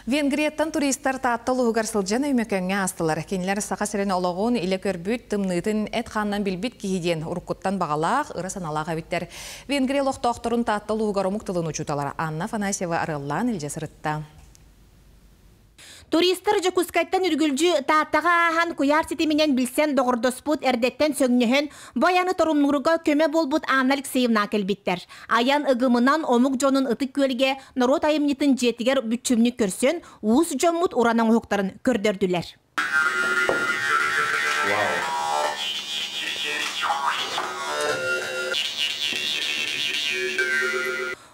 Венгрияттан туристар Таатта улууһугар сылдьан Өймөкөөҥҥө аастылар. Кинилэр Саха сирин олоҕун илэ көрбүт, тымныытын эт-хаанынан билбит киһи диэн уруккуттан баҕалаах, ыра санаалаах эбиттэр. Венгрия олохтоохторун Таатта улууһугар омук тылын учууталара Анна Афанасьева арыаллаан илдьэ сырытта. Туристар Дьокуускайтан үргүлдьү Тааттаҕа ааһан куйаар ситиминэн билсэн доҕордоспут, эрдэттэн сөҥнөһөн, бу айаны торумнуурга көмө буолбут Анна Алексеевна кэлбиттэр. Айан ыгымынан омук дьонун Ытык Күөлгэ норуот айымньытын дьиэтигэр бүччүмнүк көрсөн, уус дьоммут уран оҥоһуктарын көрдөрдүлэр.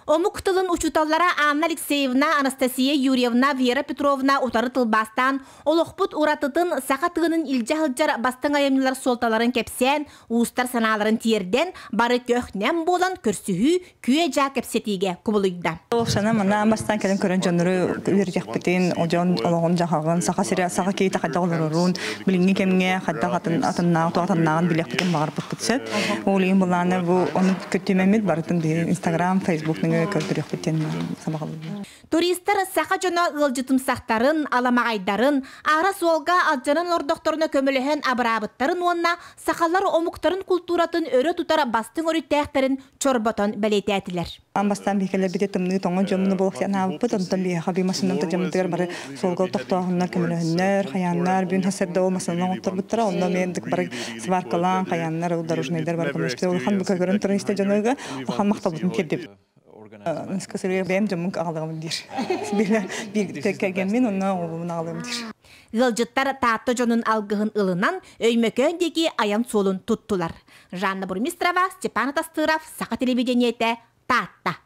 Омук тылын учууталлара Анна Алексеевна, Анастасия Юрьевна, Вера Петровна утары тылбаастаан, олохпут уратытын, саха тыынын илдьэ сылдьар бастыҥ айымньылар суолталарын кэпсээн, уустар санааларын тиэрдэн, бары көх-нэм буолан көрсүһүү күө-дьаа кэпсэтиигэ кубулуйда. Оксана манна бастаан кэлэн көрөн дьоннору үөрдүөхпүтүн, дьон олоҕун-дьаһаҕын, саха сирэ, саха киһитэ хайдах олорорун, билиҥҥи кэмҥэ хайдах атын атыннааҕы, атыннааҕын билиэхпитин баҕарбыппыт сөп. Ол иһин былааны бу ону көттүмэммит барытын биһиги Инстаграм, Фейсбук нөҥүө көрдөрүөхпүт диэн сабаҕалыыбын. Туристар саха дьоно ыалдьытымсахтарын, аламаҕайдарын, аара суолга алдьанан олордохторуна көмөлөһөн абыраабыттарын уонна сахалар омуктарын култууратын өрө тутар бастыҥ өрүттээхтэрин чорботон бэлиэтээтилэр. Аан бастаан биһикэлэрбити тымныы тоҥо дьоммуну буолуох диэн аабыппыт, онтон биһиэхэ би массыынам тадьаммытыгар бары суолга тохтооһуннар, көмөлөһүннэр, хайааннар, бүгүн сарсыарда ол массыынанан оҥотторбуттара, онно эмиэ бары сваркалаан, хайааннар, ол дорожнайдар бары көмөлөспүт. Улахан бу көрөн туран истэ дьонуга улахан махталбытын тиэрдэбит. Скасырыга бэйэм дьоммун аҕалыам диир. Биир кэргэммин онно оҕолорбун аҕалыам диир. Ыалдьыттар Таатта дьонун алгыһын ылынан, Өймөкөөн диэки айан суолун туттулар. Жанна Бурмистрова, Степан Атастыров, Саха телевидениетэ, Таатта.